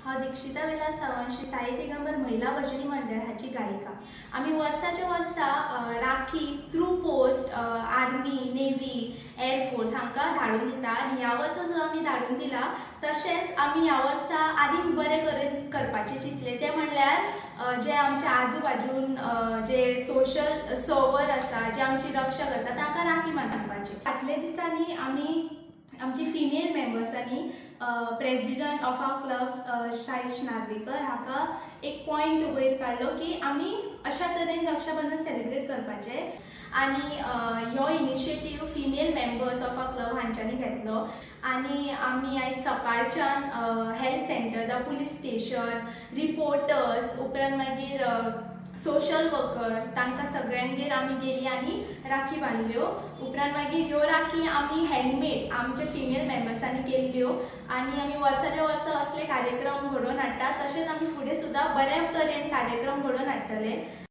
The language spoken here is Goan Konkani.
हांव दीक्षिता विलास सावंत, श्री साई दिगंबर महिला भजनी मंडळ हाची गायिका. आमी वर्साच्या वर्सा rakhi through post army, navy, air force हांकां धाडून दिता आनी ह्या वर्सा सुद्दां आमी धाडून दिला. तशेंच आमी ह्या वर्सा आनीक बरें करून करपाचें चिंतलें, तें म्हणल्यार जे आमच्या आजू बाजून जे सोशल सर्वर आसा, जे आमची रक्षा करता, तांकां राखी बांदपाची. फाटल्या दिसांनी आमी आमची फिमेल मेंबर्सांनी president of our club Saish Narvekar हाका एक पॉयंट वयर काडलो की आमी अशा तरेन रक्षाबंधन सेलिब्रेट करपाचें आनी ह्यो initiative female members of our club हांच्यांनी घेतलो. आनी आमी आयज सकाळच्यान हेल्थ सेंटर जावं पुलीस स्टेशन, रिपोर्टर्स, उपरांत मागीर सोशल वर्कर, तांकां सगळ्यांगेर आमी गेली आनी राखी बांदल्यो. उपरांत मागीर ह्यो राखी आमी हँडमेड आमच्या फिमेल मेंबर्सांनी केल्ल्यो आनी आमी वर्साच्या वर्सा असले कार्यक्रम घडोवन हाडटा. तशेंच आमी फुडें सुद्दां बऱ्या तरेन कार्यक्रम घडोवन हाडटले.